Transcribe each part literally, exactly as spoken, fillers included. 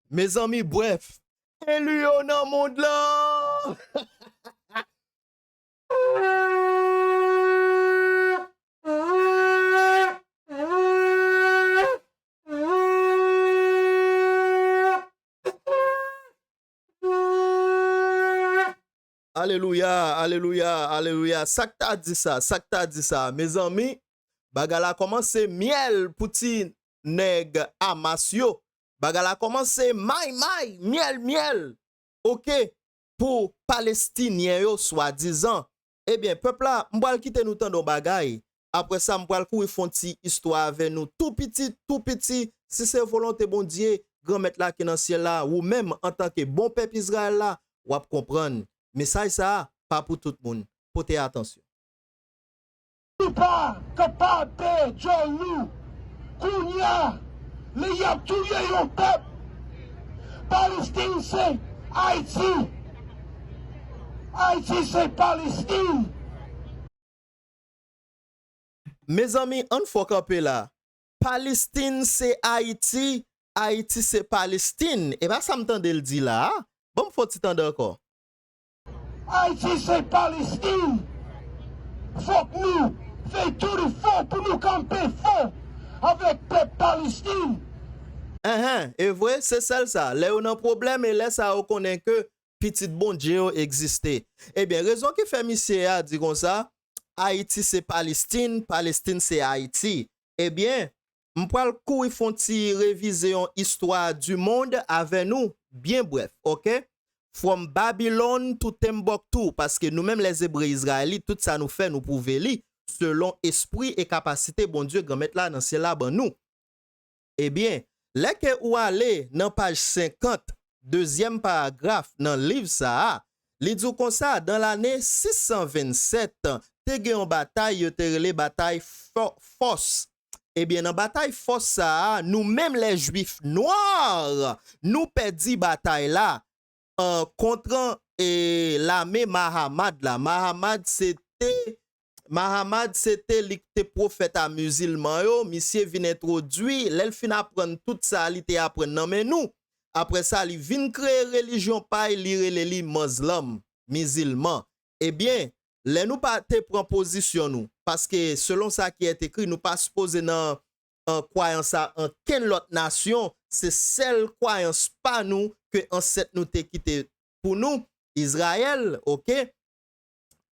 Mezanmi, brèf, eli yo nan mond lan. Alelouya, alelouya, alelouya. Sa k ta di sa? Sa k ta di sa? Mezanmi, bagay la kòmanse myèl pou ti nèg Hamas yo. Bagay la kòmanse may may, myèl myèl. Oke, pou Palestinyen yo, swadizan. Ebyen, pèp la, m pral kite nou tande yon bagay. Apre sa, m pral kouri fè yon ti istwa avè nou tou piti, tou piti. Si se volonte Bondye, Granmèt la ki nan syèl la, ou menm, antanke bon pèp Izrayèl la, w ap konprann. Mesaj sa a pa pou tout moun. Pote atansyon. Nou pa kapab peye djòl nou. Kounye a, lè y ap touye yon pèp, Palestin se Ayiti. Ayiti se Palestin. Mezanmi, ann fò kanpe la. Palestin se Ayiti, Ayiti se Palestin. E pa sa m tande l di la a? Ban m fè yon ti tande ankò. Ayiti se Palestin. Fòk nou fè tout efò pou nou kanpe fò avèk pèp Palestin. Enhen, e vre, se sèl sa. Lè yo nan pwoblèm e lè sa yo konnen ke pitit Bondye yo egziste. Ebyen, rezon ki fè misye a di konsa, Ayiti se Palestin, Palestin se Ayiti. Ebyen, m pral kouri fè yon ti revize yon istwa di mond avè nou, byen brèf, oke? From Babylon to Timbuktu, paske nou menm lèzebre izrayelit, tout sa nou fè, nou pwouve li, selon espri e kapasite Bondye Granmèt la nan syèl la ban nou. Ebyen, lè ke ou ale nan paj senkant, dezyèm paragraf nan liv sa a, li di w konsa, dan lane sis san vennsèt, te gen yon batay yo te rele batay Fò- Fòs. Ebyen, nan batay Fòs sa a, nou menm lè Jwif nwa, nou pèdi batay la an kontran e lame Mahamad la. Mahamad se te Mahamad se te li k te pwofèt a mizilman yo, misye vin entwodui, lè l fin aprann tout sa li te aprann nan men nou. Apre sa, li vin kreye relijyon pa y, li rele li Mozlòm, mizilman. Ebyen, lè nou pa te pran pozisyon nou, paske selon sa ki est écrit, nou pa sipoze nan an kwayans a ankenn lòt nasyon, se sèl kwayans pa nou ke ansèt nou te kite pou nou, Izrayèl, oke?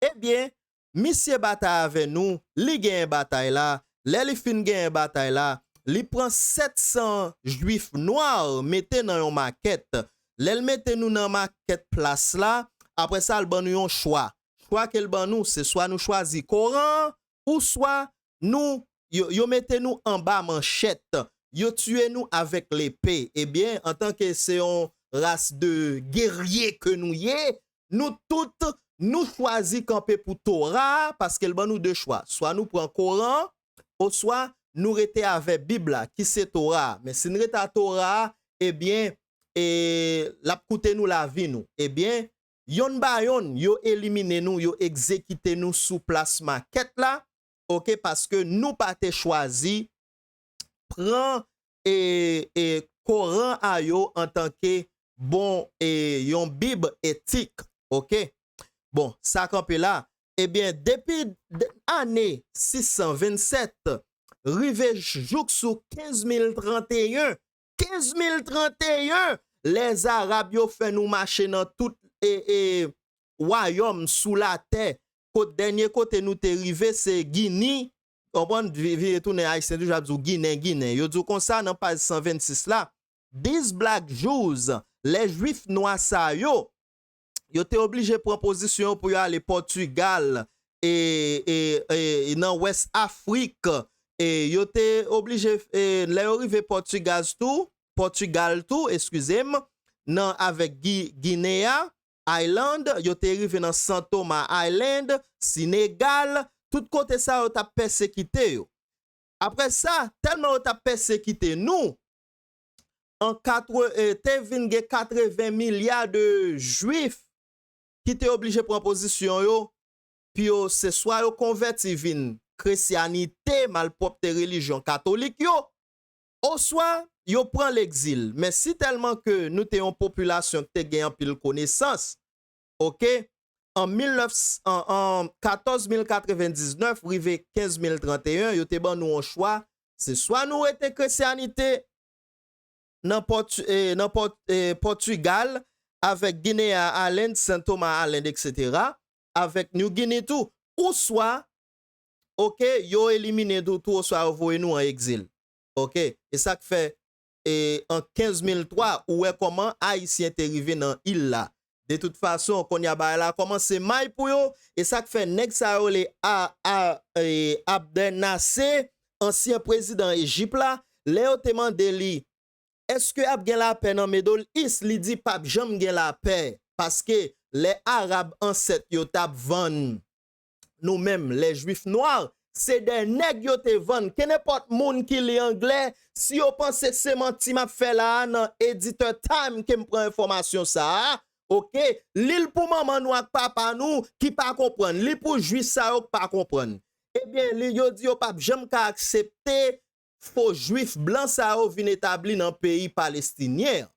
Ebyen, misye batay avè nou, li genyen batay la, lè li fin genyen batay la, li pran sèt san jwif nwa mete nan yon makèt. Lè l mete nou nan makèt plas la, apre sa l ban nou yon chwa. Chwa ke l ban nou, se swa nou chwazi Koran an, ouswa nou, yo, yo mete nou anba manchèt, yo tiye nou avèk lepe. Ebyen, antanke se yon ras de gerye ke nou ye, nou tout, nou chwazi kanpe pou Tora a, paske l ban nou de chwa. Swa nou pran Koran an, oswa nou rete avè Bib la, ki se Tora a. Men si n rete a Tora a, ebyen, e, l ap koute nou lavi nou. Ebyen, yonn ba yonn, yo elimine nou, yo egzekite nou sou plas makèt la, oke, paske nou pa te chwazi pran e, e, Koran a yo antanke bon e yon Bib etik, oke. Bon, sa kanpe la. Ebyen, depi d- ane sis san vennsèt, rive jouk sou kenz mil tranteyen, kenz mil tranteyen, lè Zarab yo fè nou mache nan tout e, e, wayòm sou latè. Kot dènye kote nou te rive, se Gini. Konprann, vi- vire tounen Ayisyen toujou ap di w Ginen, Ginen. Yo di w konsa nan paj san vennsis la, These black Jews, lè Jwif nwa sa yo, yo te oblije pran pozisyon yo pou yo ale Pòtigal e, e, e nan Wès Afrik. E yo te oblije, e, lè yo rive Pòtigal tou, Pòtigal tou, eskize m, nan avèk Gi- Gineya Island, yo te rive nan San Toma Island, Senegal, tout kote sa yo t ap pèsekite yo. Apre sa, tèlman yo t ap pèsekite nou, an katreven, te vin gen katreven milya de jwif ki te oblije pran pozisyon yo, pou yo, se swa yo konvèti vin kretyanite, malpwòpte relijyon katolik yo, oswa yo pran legzil. Men si tèlman ke nou te yon popilasyon ki te gen anpil konesans, oke, an mil nèf, an, an katòz mil katrevendiznèf rive kenz mil tranteyen, yo te ban nou yon chwa, se swa nou rete kretyanite nan Pòti-, eh, nan Pòt-, eh, Pòtigal, avèk Guinea Island, Saint Thomas Island, et cetera, avèk New Guinea tou, oswa, oke, yo elimine nou tou, oswa yo voye nou an egzil. Oke, e sa k fè, e, an kenz mil twa, ou wè kòman Ayisyen te rive nan il la. De tout fason, kounye a bagay la kòmanse may pou yo, e sa k fè nèg sa yo rele a, a, e, Abdel Nasser, ansyen prezidan Ejip la, lè yo te mande li, èske ap gen lapè nan Middle East, li di p ap janm gen lapè, paske lè Arab ansèt yo t ap vann nou menm, lè Jwif nwa, se dè nèg yo te vann. Kenenpòt moun ki li anglè, si yo panse se manti m ap fè la a nan Editè Time ke m pran enfòmasyon sa a, oke, li l pou manman nou ak papa nou ki pa konprann, li pou Jwif sa yo k pa konprann. Ebyen, li, yo di yo p ap janm ka aksepte fo Jwif blan sa yo vin etabli nan peyi palestinyen an.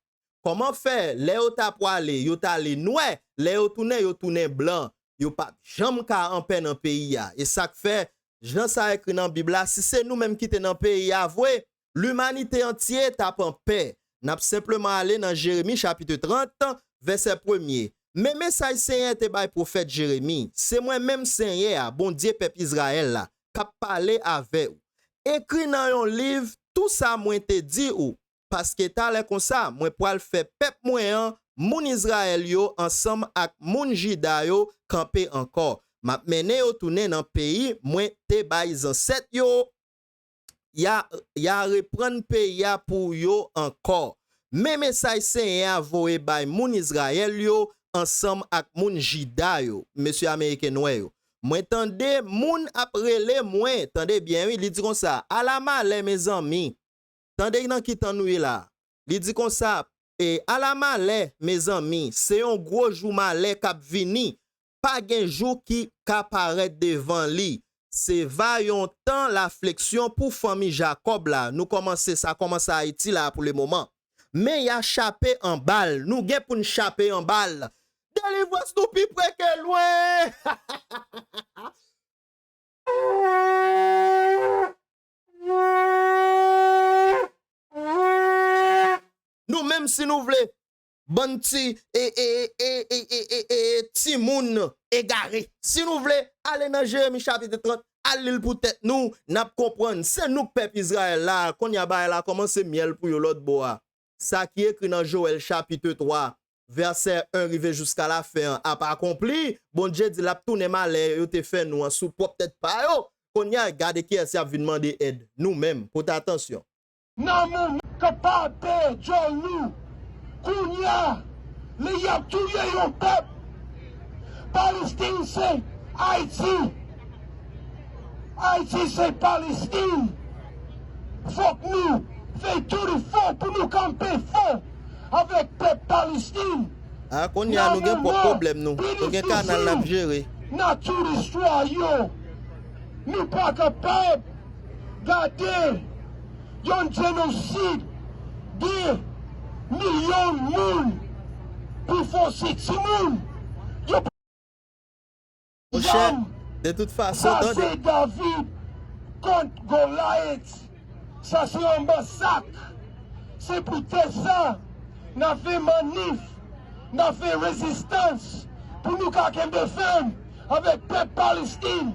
Kòman fè, lè yo ta pwale, yo t ale nwè, lè yo tounen, yo tounen blan, yo p ap janm ka anpè nan peyi a. E sa k fè, jan sa ekri nan Bib la, si se nou menm ki te nan peyi a vre, limanite antye t ap anpè. N ap senpleman ale nan Jeremi chapit trant, vèsè premye. Men mesaj Senyè te bay pwofèt Jeremi, se mwen menm Senyè a, Bondye pèp Izrayèl la, k ap pale avè w. Ekri nan yon liv tou sa mwen te di ou, paske talè konsa, mwen pral fè pèp mwen an, moun Izrayèl yo, ansanm ak moun Jida yo, kanpe ankò. M ap mennen yo tounen nan peyi mwen te bay zansèt yo, y a, y a reprann peyi a pou yo ankò. Men mesaj Senyè a voye bay moun Izrayèl yo ansanm ak moun Jida yo, mesye ameriken nwè yo. Mwen tande moun ap rele mwen, tande byen wi, li di konsa, ala malè mezanmi, tande nan ki tan nou ye la. Li di konsa, e, ala malè, mezanmi, se yon gwo jou malè k ap vini. Pa gen jou ki ka parèt devan li. Se va yon tan lafliksyon pou fanmi Jakòb la. Nou kòmanse, sa kòmanse Ayiti la pou le moman. Men y a chape anba l. Nou gen pou n chape anba l. Delivrans nou pi pre ke lwen. Nou menm, si nou vle, bann ti, e, e, timoun egare. Si nou vle, ale nan Jeremi chapit trant, al li l pou tèt nou, n ap konprann. Se nou k pèp Izrayèl la, kounye a bagay la kòmanse myèl pou yo lòt bò a. Sa ki ekri nan Jowèl chapit twa, vèsè en rive jiska lafen an ap akonpli. Bondye di l ap tounen malè yo te fè nou an sou pwòp tèt pa yo. Kounye a, gade kiyès y ap vin mande èd. Nou menm. Pote atansyon. Nan moman kapab pè djòl nou, kounye a, lè y ap touye yon pèp, Palestin se Ayiti. Ayiti se Palestin. Fòk nou fè tout efò pou nou kanpe fò avèk pèp Palestin. A, kounye a, nou gen pwòp pwoblèm nou. Nou gen kanal n ap jere. Nan tout istwa yo, nou pa kapab gade yon jenosid de milyon moun pou fòse timoun. Yo Monchè, de tout fason, tande. Sa se David kont Golayet. Sa se yon masak. Se poutèt sa, n a fè manif, n a fè rezistans pou nou ka kenbe fèm avèk pèp Palestin.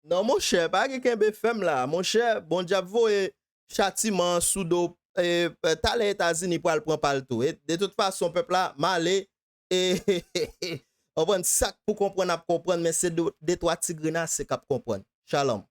Non, monchè, pa gen kenbe fèm la. Monchè, Bondye ap voye chatiman an sou do, e, e, talè Etazini pral pran pa l tou. E, de tout fason, pèp la, m ale, e, konprann sa k pou konprann ap konprann, men se de, de twa ti grenase k ap konprann. Shalom.